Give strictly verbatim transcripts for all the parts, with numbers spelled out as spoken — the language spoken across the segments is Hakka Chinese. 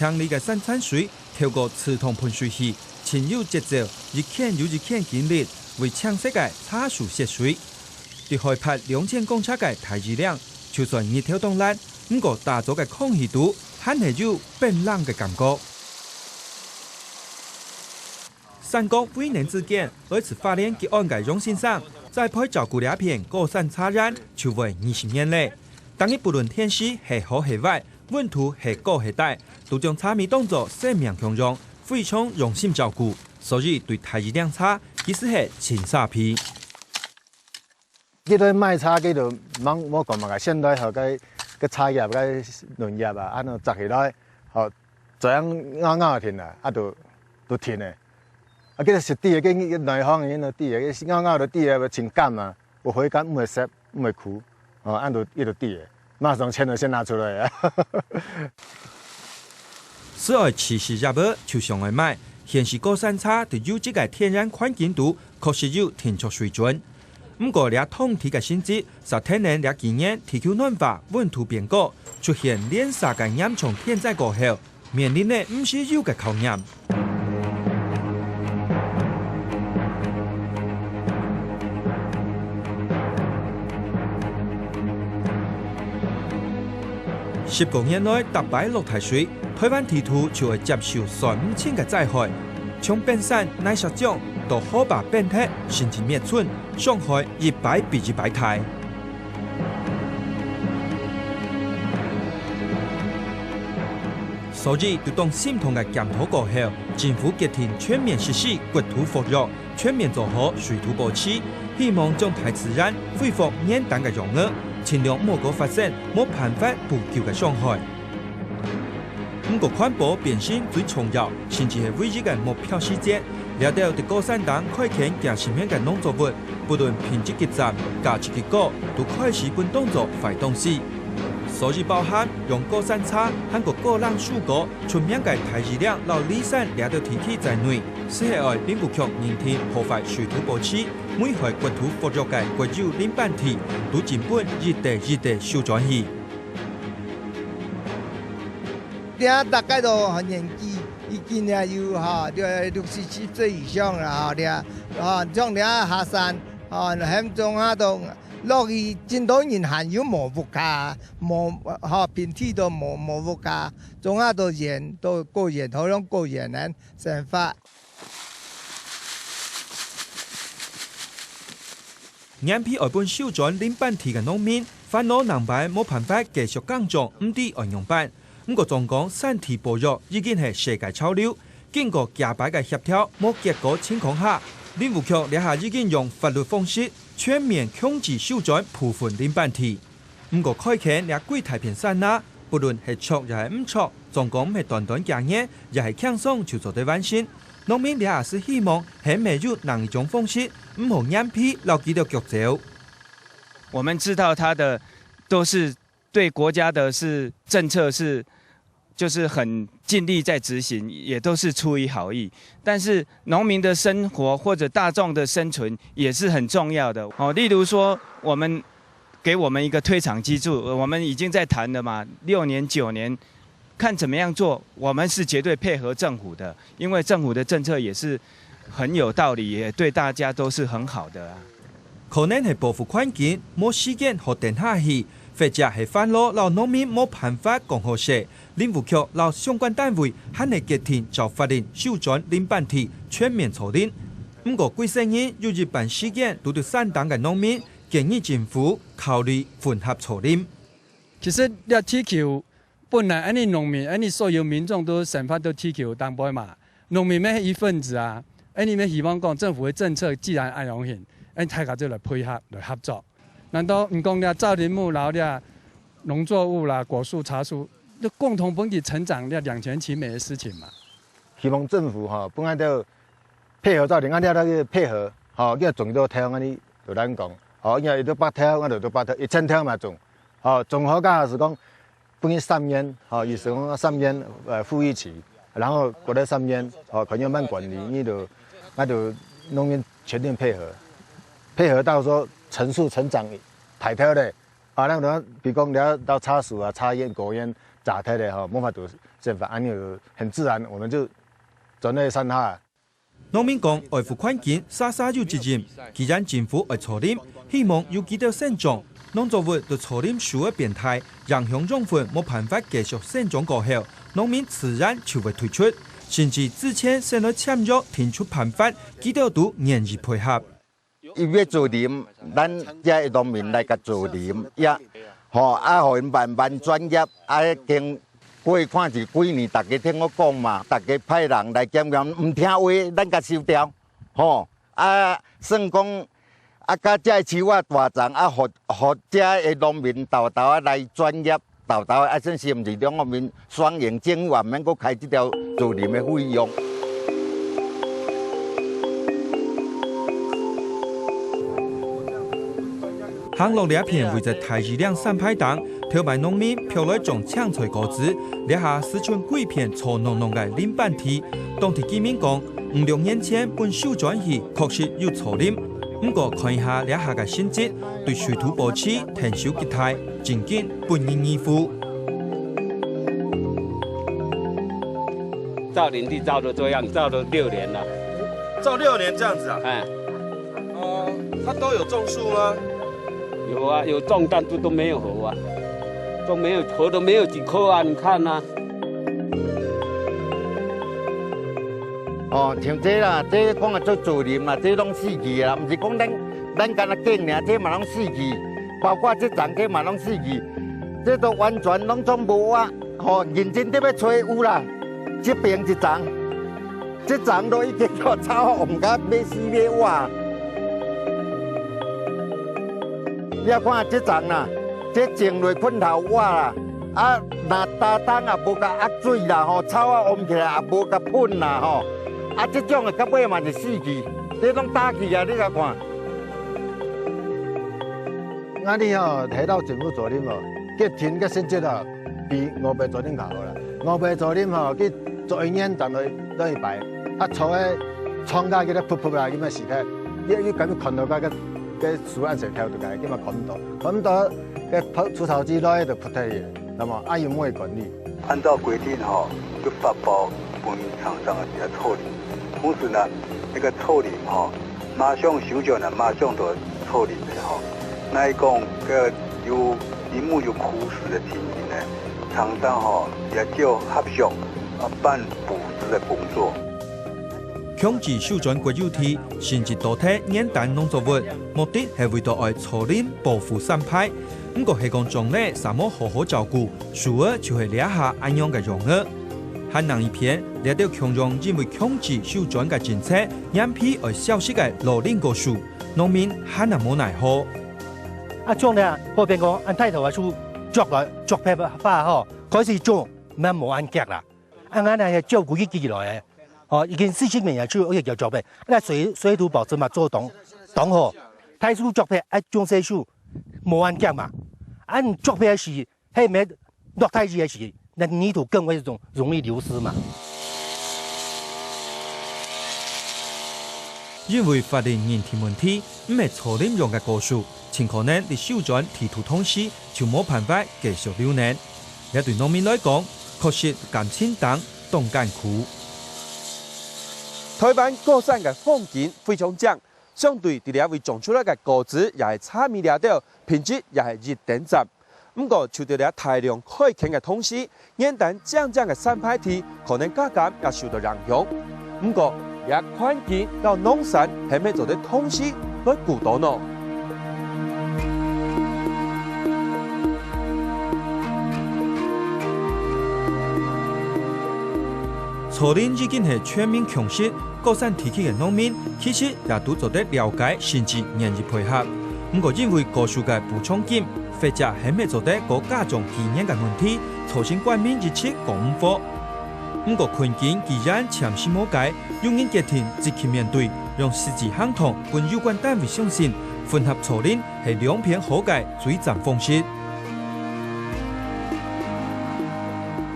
鄉里个散濺水透過自動噴水器，盡有節奏，一圈又一圈經歷，為青色个茶樹洩水。在海拔兩千公尺个大墲嶺，就算日頭當烈，毋過打早个空氣肚，還係有冰冷个感覺。山谷位能之間，來自花蓮吉安个楊先生，栽培照顧這片高山茶園就會二十年了。逐日不論天時係好係壞， 溫度係高係低，都將茶米當作生命共樣，非常用心照顧，所以對大墲嶺茶其實係盡沙鼻。佢對賣茶，佢就吂，無講麼个，現代化个，个茶葉、个農業啊，恁樣摘起來，吼，這樣拗拗停啊，啊，就，就停了。啊，佢就實地个，佢，佢內行个，佢就知个，佢拗拗就知个，盡甘啊。 有回甘，毋會澀，毋會苦，哦，恁樣就一直滴个，馬上錢就先拿出來啊。食愛試食葉仔就想愛買，顯示高山茶在優質个天然環境肚，確實有定著水準。毋過這通體个性質，煞天然這幾年地球暖化、溫度變高，出現連續个嚴重天災過後， 面臨个毋係有个考驗。十過年來，逐擺落大水，台灣地圖就會接受算毋清个災害，從冰山泥石漿到河壩崩忒，甚至滅村，傷害一擺比一擺大。 所以，在當心痛个檢討過後，政府決定全面實施國土復育，全面做好水土保持，希望將大自然恢復原旦个樣仔，盡量毋好過發生無辦法補救个傷害。 毋過環保本身最重要，甚至係唯一个目標時節，這兜在高山頂開墾幾十年个農作物，不論品質幾讚、價值幾高，都開始分當作壞東西。所以包含用高山茶還過高冷樹果出名个大墲嶺摎梨山這兜地區在內，就係愛林務局認定破壞水土保持、危害國土復育个國有林班地，都盡分一垤一垤收轉去。 這大家都年紀已經也有吼，六，六七十歲以上了吼，這吼，像這下山吼，還總下都落雨，真多人還有無屋下，無吼，平地都無，無屋下，總下都遠，都過遠，好像過遠人生活。 眼皮愛分收轉林班地个農民，煩惱難排無辦法繼續耕種，毋知愛仰般。毋過，總講山地保育已經係世界潮流，經過幾擺个協調，無結果情況下，林務局這下已經用法律方式全面強制收轉部分林班地。 毋過開墾這幾大片山啊，不論係著也係毋著，總講毋係短短幾年，也係輕鬆就做得完成。農民這下係希望係毋係有另一種方式，毋好眼皮摎佢兜逐走。我們知道他的都是對國家的是政策是，就是很盡力在執行，也都是出於好意。但是農民的生活或者大眾的生存也是很重要的。哦，例如說，我們 給我們一個退場機制，我們已經在談了嘛，六年、九年，看怎麼樣做，我們是絕對配合政府的，因為政府的政策也是很有道理，也對大家都是很好的啊。可能係保護環境，無時間好等下去，或者係煩惱摎農民無辦法講好勢，林務局摎相關單位還係決定照法令收轉林班地全面造林。毋過，幾十年有一半時間都在山頂个農民 建議政府考慮混合造林。其實這地球本來恁呢農民，恁呢所有民眾都生活在地球頂背嘛，農民乜係一份子啊，恁呢乜希望講政府个政策既然恁樣行，恁大家就來配合，來合作。難道毋講這造林木摎這農作物啦、果樹、茶樹，就共同分佢成長，這兩全其美个事情嘛？希望政府吼，分𠊎兜 配合造林，𠊎兜愛去配合，吼，佢愛種幾多頭，𠊎兜就恁講，吼，佢愛一百頭，𠊎兜就一百頭，一千頭嘛種，吼，種好該下係講，分佢三年，吼，意思講三年，呃，復育期，然後過了三年，吼，看樣般管理，你就，𠊎就農民全力配合，配合到說成樹成長大頭咧，啊，咱比如講，你愛到茶樹啊、茶園、果園摘忒咧，吼，無法度正反，恁樣就很自然，我們就鑽到山下。農民講，愛護環境，儕儕有責任。既然政府愛造林，希望有幾多省長、農作物在造林樹个變大，影響養分無辦法繼續生長過後，農民自然就會退出，甚至之前先來簽約，定出辦法，幾多都願意配合。 伊欲造林，咱遮个農民來甲造林，也，吼，啊，互因慢慢轉業，啊，經過看是幾年，逐家聽我講嘛，逐家派人來檢驗，毋聽話，咱甲收掉，吼，啊，算講，啊，甲遮个樹仔大欉，啊，互，互遮个農民沓沓仔來轉業。 沓沓仔，啊，算是毋是兩方面雙贏，政府也毋免閣開這條造林个費用。行落這片位在大庾嶺山排頂，頭擺農民飄來種青菜果子，這下就像歸片草濃濃个林班地。當地居民講，五六年前分收轉去，確實有造林，毋過看一下這下个成績， 對水土保持、𢯭手極大，真經不亦樂乎。造林地造得這樣，造了六年了。造六年這樣子啊？哎。哦，它都有種樹嗎？有啊，有種，但是都沒有合啊，都沒有，合都沒有幾棵啊，你看啊。 哦，像這啦，這講个做造林啦，這攏死去啦，毋是講咱，咱干焦景爾，這嘛攏死去，包括這欉這嘛攏死去，這都完全攏總無活，吼，認真咧欲揣有啦，這邊一欉，這欉都已經予草覆甲欲死欲活。你看這欉啦，這種落睏頭活啦， 啊，若搭檔也無甲沃水啦吼，草仔塉起來也無甲噴啦吼，啊，這種的到尾嘛是死去，這攏焦去啊，你甲看。啊，你吼，提到政府造林哦，結挺个成績哦，比外背造林較好啦。外背造林吼，去做一年正來，來一擺，啊，草个，草甲佢咧噗噗啦，佢嘛死忒，你，你敢有看到該个，該樹恁細條就該，佢嘛看毋到，看毋到。 該除草劑落去就撲忒去，那麼啊又毋會管理。按照規定吼，就發包分廠商來造林。同時呢，那個造林吼，馬上收轉來，馬上就造林的吼。哪會講該有林木有枯死的情形呢？廠商吼也照合約啊辦補植的工作。 強制收轉國有地，甚至倒忒原旦農作物，目的係為著愛造林保護山排。毋過係講種了嗄無好好照顧，樹仔就係這下恁樣个樣仔。還另一片，這兜共樣因為強制收轉个政策，眼皮愛消失个老林果樹，農民還係無奈何。啊，種了，後邊講，恁大頭个樹，逐來，逐片伐吼，開始種，乜無恁遽啦。 啊，𠊎等係照顧佢起來个，吼，已經四十年了，就一直照顧。啊，水，水土保持嘛，做當，當好。大樹逐片，啊，種細樹，無恁遽嘛。啊，你逐片時，係毋係落大雨个時，那泥土更會容，容易流失嘛。因為法令認定問題，毋係造林用个果樹，盡可能在收轉地圖同時，就無辦法繼續留等。 這對農民來講，確實感情當，當艱苦。台灣高山个風景非常靚，相對佇這位種出來个果子也係差毋多這兜，品質也係一等讚。毋過，就在這大量開墾个同時，原旦靚靚个山排地可能價格也受到影響。 毋過，這環境摎農產係毋係做得同時來顧到呢？造林已經係全民共識，高山地區个農民其實也都做得了解，甚至願意配合。毋過因為果樹个補償金，或者係毋係做得過加重幾年个問題，造成官民一直講毋和。 毋過困境既然暫時無解，有人決定積極面對，用實際行動分有關單位相信，混合造林係兩片好个最讚方式。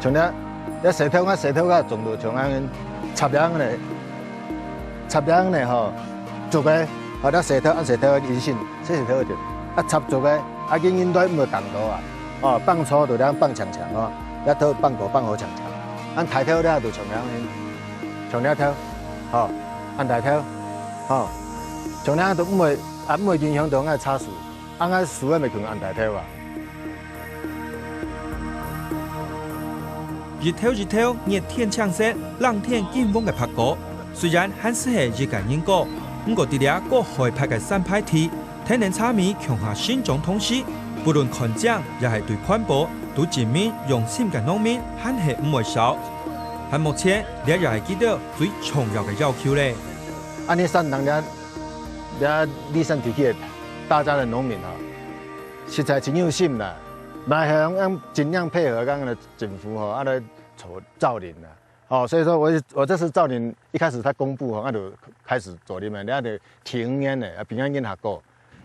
像這，這石頭啊，石頭啊，種到像恁樣插籬呢。 插籬呢吼，竹个，啊，這石頭，啊，石頭个引性，這石頭个，啊，插竹个，啊，緊緊對毋會擋到啊。哦，放粗就這樣放長長哦，這頭放高放好長長。恁大條這就像恁樣，像這條，吼，恁大條，吼，像恁樣都毋會，啊，毋會影響到𠊎茶樹，啊，𠊎樹仔乜共恁大條啊。一頭一頭熱天青色、冷天金黃个白果，雖然還係係一個人果，毋過在這个海拔个山排地， 天然茶米共下生長同時，不論環境也係對環保，都證明用心个農民還係毋會少。還目前，這也係佢兜最重要个要求咧。恁樣山頂這，這梨山地區个大家个農民吼，實在真有心啦，嘛係講盡量配合咱个政府吼，啊來做造林啦。 哦，所以說我，我這次造林一開始他公布吼，那就開始做林了，那就停五年了，啊，平安人還過，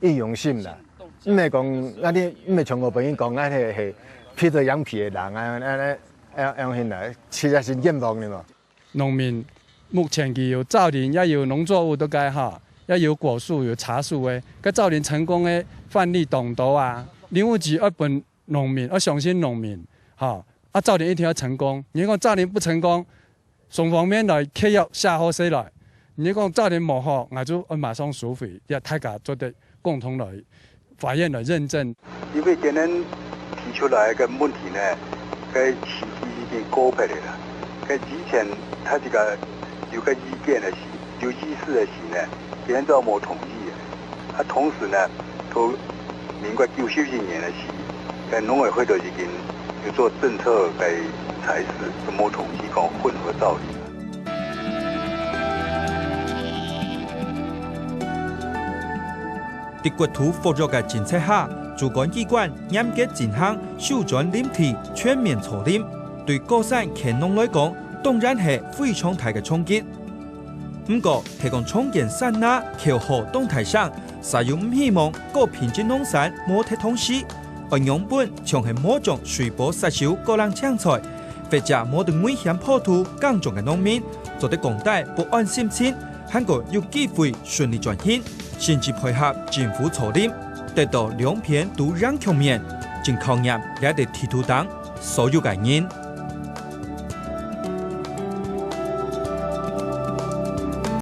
一用心啦。毋係講，那你毋係像我本人講，那係，係披著羊皮个人啊，那，那，那，那，那，其實係願望的嘛。農民目前佢有造林，也有農作物都該哈，也有果樹、有茶樹个，該造林成功个範例當多啊。林務局愛分農民，愛相信農民，哈，啊，造林一定要成功。你講造林不成功， 雙方面來契約寫好勢來。你講造林無好，𠊎就愛馬上收回，也大家做得共同來法院來認證。因為今日提出來个問題呢，該時機已經過忒了啦。該以前他這個有個意見的時，有意思的時呢，今日都無同意的。啊，同時呢，到民國九十一年的時，該農委會都已經 有做政策个裁示，就無同意講混合造林。在國土保育个政策下，主管機關嚴格進行收轉林地全面造林，對高山墾農來講，當然係非常大个衝擊。 毋過，提供重建山林口號當大聲，煞又毋希望高品質農產無忒重視，愛仰般像係無將水保殺手過冷青菜，或者無在危險坡度耕種个農民，做得降低不安心情，還過有機會順利轉型，甚至配合政府造林，得到兩片都贏局面，正考驗這在地圖頂所有个人。